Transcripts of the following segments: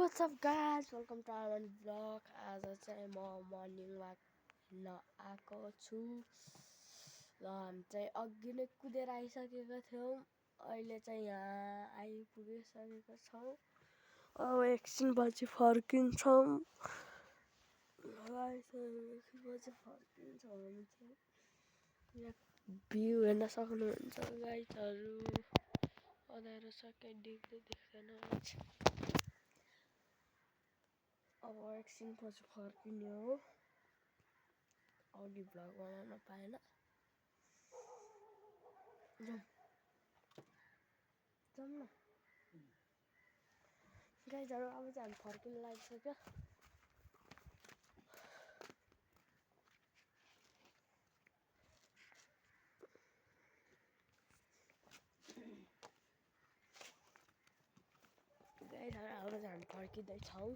What's up guys, welcome to our vlog. आज चाहिँ म मर्निङ वाक हिँड्न आएको छु ल हामी चाहिँ अघि नै कुदेर आइसकेका थियौँ। अहिले चाहिँ यहाँ आइपुगिसकेका छौँ। अब एकछिनपछि फर्किन्छौँ। एकछिनपछि फर्किन्छौँ हामी चाहिँ। यहाँ भ्यू हेर्न सक्नुहुन्छ गाइजहरू। अँध्यारो छ केही देख्दैन। अब एकछिनपछि फर्किने हो। अघि भ्लग बनाउन पाएन। जाऊँ न गाइजहरू, अब चाहिँ हामी फर्किन लागिसक्यो। गाइजहरू, अब चाहिँ हामी फर्किँदैछौँ।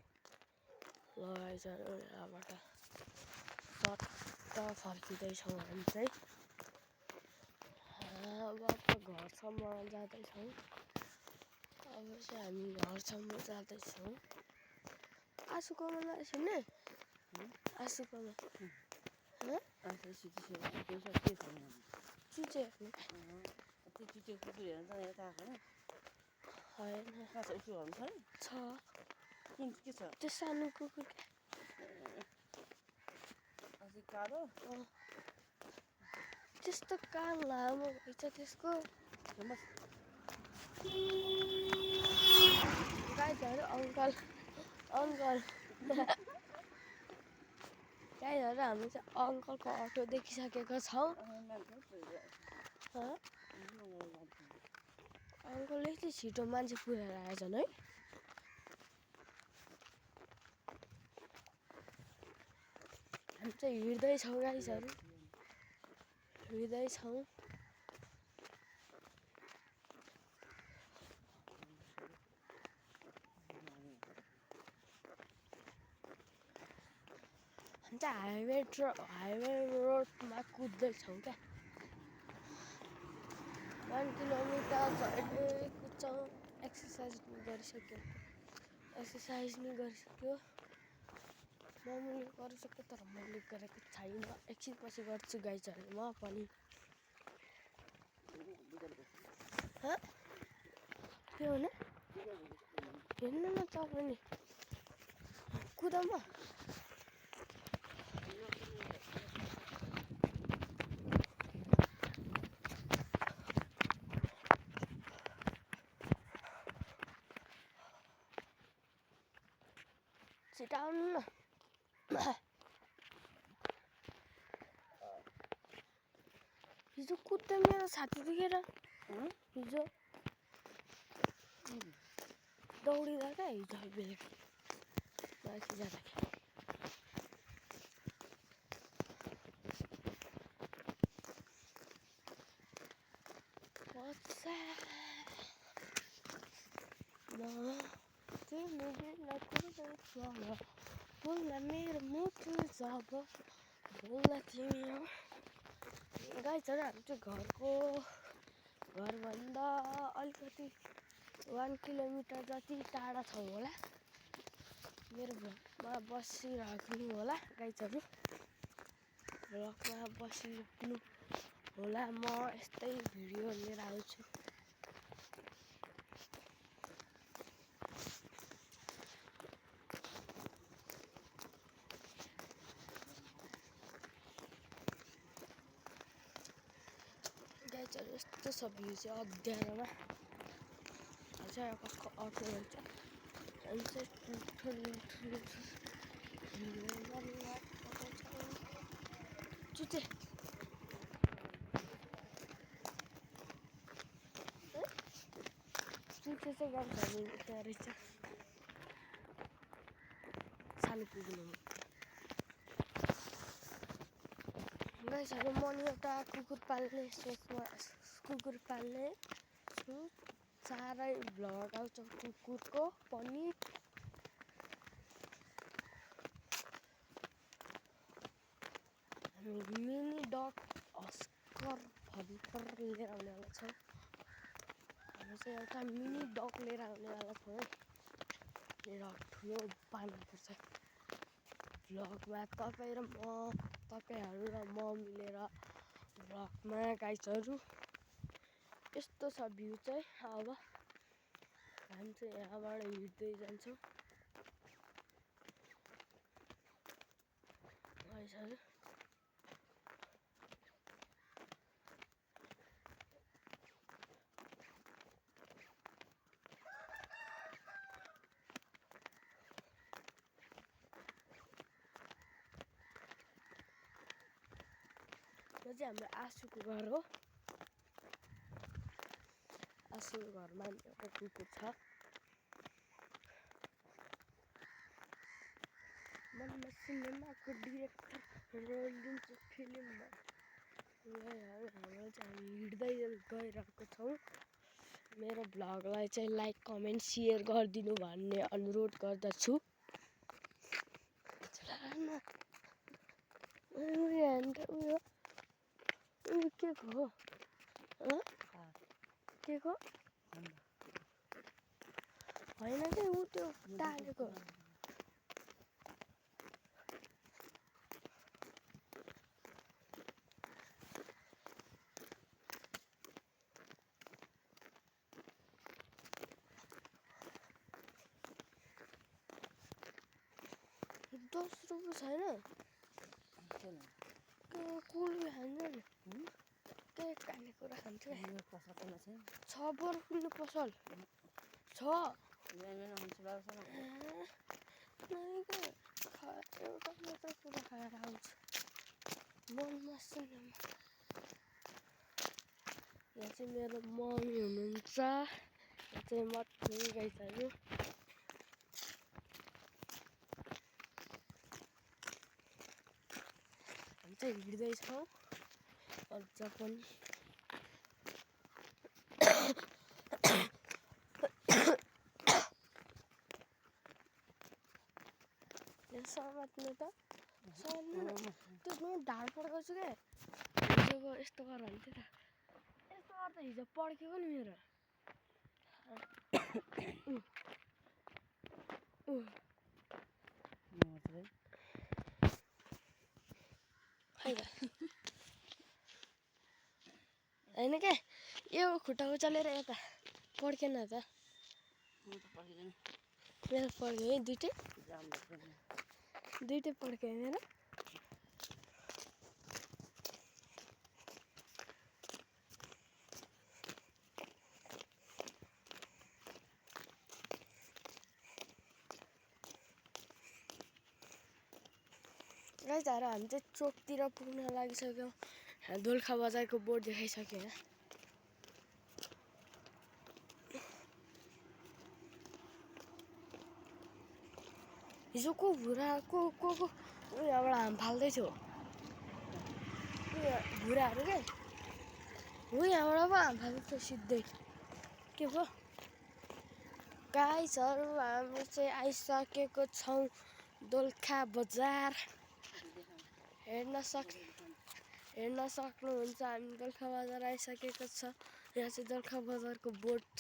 ल गाइजहरू, यहाँबाट सट्ट फर्किँदैछौँ हामी चाहिँ। अब घरसम्म जाँदैछौँ। अब चाहिँ हामी घरसम्म जाँदैछौँ। आँसुकोमा नआइसक्ने? आँसुकोमा चुचे छ। त्यो सानो कुकुर त्यस्तो कान लामो रहेछ त्यसको। गाइजहरू, अङ्कल गाइजहरू, हामी चाहिँ अङ्कलको अटो देखिसकेका छौँ। अङ्कलले यति छिटो मान्छे पुऱ्याएर आएछन् है। हामी चाहिँ हिँड्दैछौँ गाइजहरू, हिँड्दैछौँ। हामी चाहिँ हाइवे रोडमा कुद्दैछौँ क्या। 1 किलोमिटर झन्डै कुद्छौँ। एक्सर्साइज नि गरिसक्यो। मैले गरिसक्यो तर मैले गरेको छैन। एकछिनपछि गर्छु गाइजहरू म पनि। के भने हेर्नु न तपाईले कुदौँ न। छिटाउनु न। हिजो कुद्दै मेरो छाती दुखेर हिजो दौडिँदा क्या हिजो बेलुकी माथि जाँदाखेरि। बोल्न मेरो मुटु जब बोल्न तिमी हो। गाइजहरू, हामी चाहिँ घरभन्दा अलिकति 1 किलोमिटर जति टाढा छौँ होला। मेरो भ्लगमा बसिराख्नु होला गाइजहरू। भ्लगमा बसिराख्नु होला। म यस्तै भिडियो लिएर आउँछु। गाइजहरू, यस्तो छ भ्यू चाहिँ अँध्यारोमा। चाहिँ कसको अटो रहेछ। अनि चाहिँ चुचे चाहिँ गाडी झर्ने रहेछ। सानो पुग्नु गाइजहरू, म नि एउटा कुकुर पाल्ने छु। साह्रै भ्लग आउँछ कुकुरको पनि। हामी मिनी डग अस्कर भर्खर लिएर आउनेवाला छौँ। हामी चाहिँ एउटा मिनी डग लिएर आउनेवाला छौँ है। र ठुलो पार्नुपर्छ भ्लगमा तपाईँहरू र म मिलेर भ्लगमा गाइजहरू यस्तो छ भ्यू चाहिँ। अब हामी चाहिँ यहाँबाट हिँड्दै जान्छौँ गाइजहरू। यो चाहिँ हाम्रो आँसुको घर हो। आँसुको घरमा एउटा कुकुर छ। मनमा सिनेमाको डिरेक्टर रोलिदिन्छु फिल्ममा। हाम्रो चाहिँ हामी हिँड्दै गइरहेको छौँ। मेरो भ्लगलाई चाहिँ लाइक कमेन्ट सेयर गरिदिनु भन्ने अनुरोध गर्दछु। के को के को होइन कि ऊ त्यो टालेको ₹10 छैन कुल खान्छ नि के खानेकुरा खान्छ छ बर्फुल्ने पसल छ एउटा मात्र कुरा खाएर आउँछ मनमा सिनेमा। यहाँ चाहिँ मेरो मम्मी हुनुहुन्छ। यहाँ चाहिँ म छु गाइजहरू। हामी चाहिँ हिँड्दैछौँ अझ पनि। समात्नु त त्यो म ढाड पड्काउँछु क्या हिजोको यस्तो गर भन्थ्यो त यस्तो गर्दा हिजो पड्केको नि मेरो। होइन क्या यो खुट्टाको चलेर यता पड्केन त मेरो पड्क्यो है दुइटै पड्क्यो मेरो। गाइजहरू हामी चाहिँ चोकतिर पुग्न लागिसक्यौँ। दोलखा बजारको बोर्ड देखाइसक्यो यहाँ। हिजो को यहाँबाट हाम फाल्दै थियो भुराहरू क्या हो यहाँबाट पो हाम फाल्दै थियो सिधै के भयो। गाइजहरू हामी चाहिँ आइसकेको छौँ दोलखा बजार। हेर्न सक्नुहुन्छ हामी दोलखा बजार आइसकेको छ। यहाँ चाहिँ दोलखा बजारको बोर्ड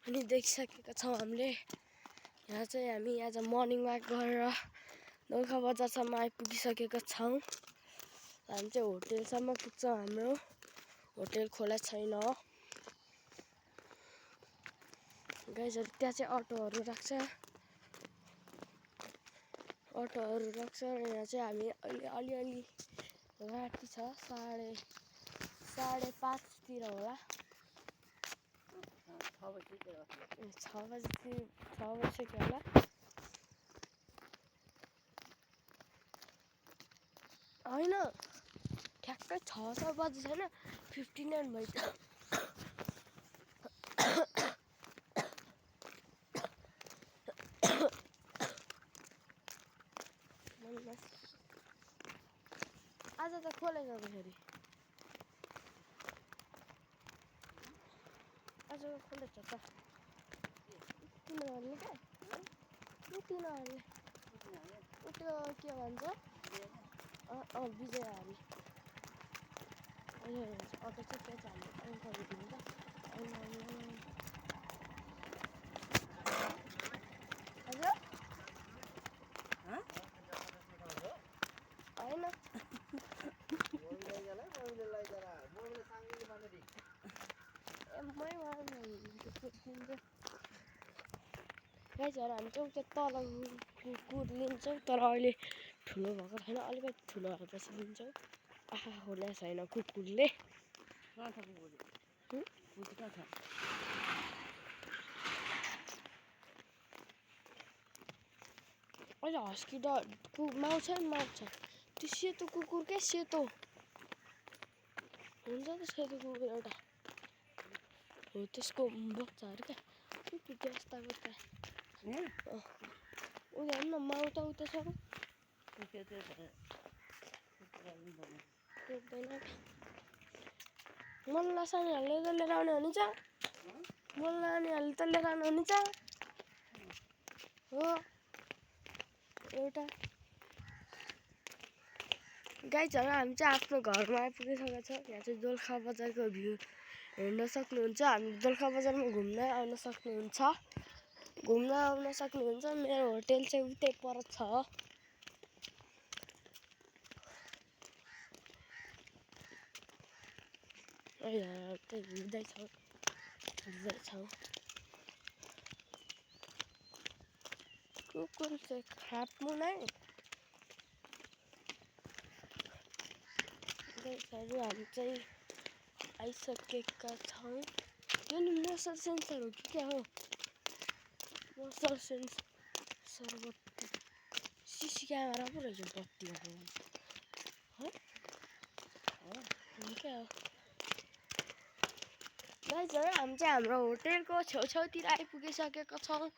पनि देखिसकेका छौँ हामीले। यहाँ चाहिँ हामी आज मर्निङ वाक गरेर दोलखा बजारसम्म आइपुगिसकेका छौँ। हामी चाहिँ होटेलसम्म पुग्छौँ। हाम्रो होटेल खोला छैन गाइजहरू। त्यहाँ चाहिँ अटोहरू राख्छ र यहाँ चाहिँ हामी अहिले अलिअलि राति छ 5:30 होला 6 बजीसक्यो होला। होइन ठ्याक्कै 6 बजी छैन 59 भइसक्यो। आज त खोलेछ त फेरि आज खोलेछ त तिनीहरूले क्या तिनीहरूले त्यो के भन्छ विजयहरूले अटो चाहिँ त्यहाँ चाहिँ हामीले हजुर निस्किन्छ गाइजहरू हामी चाहिँ त्यो तल कुकुर लिन्छौँ तर अहिले ठुलो भएको छैन अलिकति ठुलो भएपछि लिन्छौँ आँखा खोलेको छैन कुकुरले अहिले हस्की माउछ नि माउछ त्यो सेतो कुकुर क्या सेतो हुन्छ त सेतो कुकुर एउटा हो त्यसको बच्चाहरू क्या त्यस्ताको त उनीहरू न माउ त उता छ मल्ला सानीहरूले त लिएर आउने हुनुहुन्छ मल्ला नानीहरूले त लिएर आउनु हुनुहुन्छ हो एउटा गाइजहरू हामी चाहिँ आफ्नो घरमा आइपुगिसकेको छ यहाँ चाहिँ दोलखा बजारको भ्यू हेर्न सक्नुहुन्छ हामी दोलखा बजारमा घुम्न आउन सक्नुहुन्छ मेरो होटेल चाहिँ उतै पर छ हिँड्दैछौँ कुकुर चाहिँ खाप्नु नै गाइजहरू हामी चाहिँ आइसकेका छौँ यो नि मोसन सेन्सर हो कि क्या हो मोसन सेन्सर बत्ती सिसी क्यामेरा पो रहेछ बत्तीमा क्या हो गाइजहरू हामी चाहिँ हाम्रो होटेलको छेउछाउतिर आइपुगिसकेका छौँ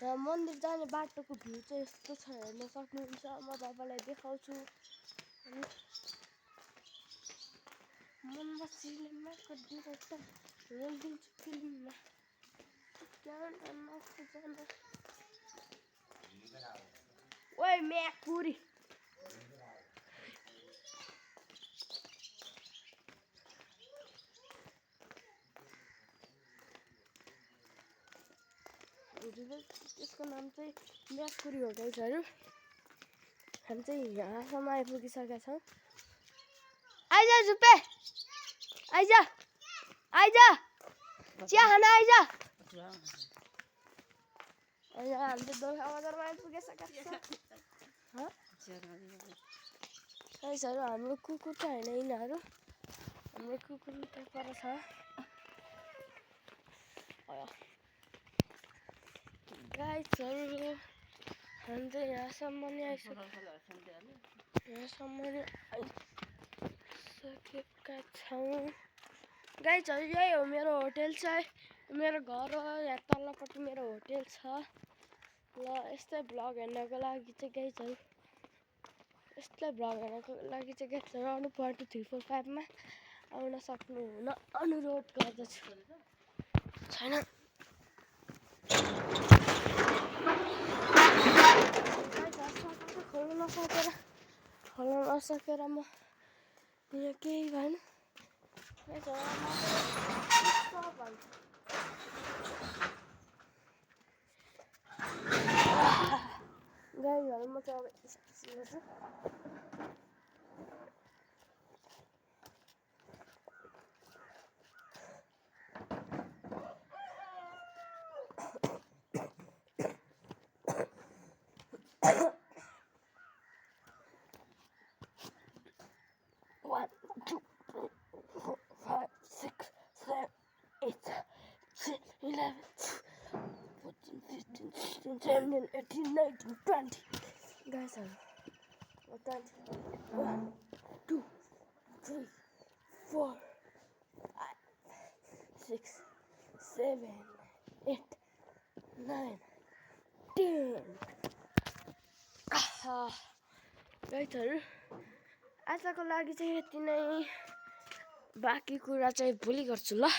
र मन्दिर जाने बाटोको भ्यू चाहिँ यस्तो छ हेर्न सक्नुहुन्छ म तपाईँलाई देखाउँछु मनमा सिनेमा गरिदिन्छ रोलिदिन्छु फिल्ममा ओइ म्याकुरी त्यसको नाम चाहिँ म्याकुरी हो गाइजहरू हामी चाहिँ यहाँसम्म आइपुगिसकेका छौँ आइज झुप्पे आइज चिया खान आइज हामी चाहिँ दोलखा बजारमा आइपुगिसकेका छौँ गाइजहरू हाम्रो कुकुर त होइन यिनीहरू हाम्रो कुकुर उता पर छ गाइजहरू हामी चाहिँ यहाँसम्म नै आइसकेका छौँ गाइजहरू यही हो मेरो होटेल चाहिँ मेरो घर हो यहाँ तल्लोपट्टि मेरो होटेल छ ल यस्तै भ्लग हेर्नको लागि चाहिँ गाइजहरू आउनु 1 2 3 4 5 मा आउन सक्नुहुन अनुरोध गर्दछु छैन खोल्न नसकेर म यहाँ केही भएन गाईहरू म चाहिँ अब यस्तो गर्छु Then 18, 19, 20. Guys, 1, 2, 3, 4, 5, 6, 7, 8, 9, 10. गाइजहरू आजको लागि चाहिँ यति नै बाँकी कुरा चाहिँ भोलि गर्छु ल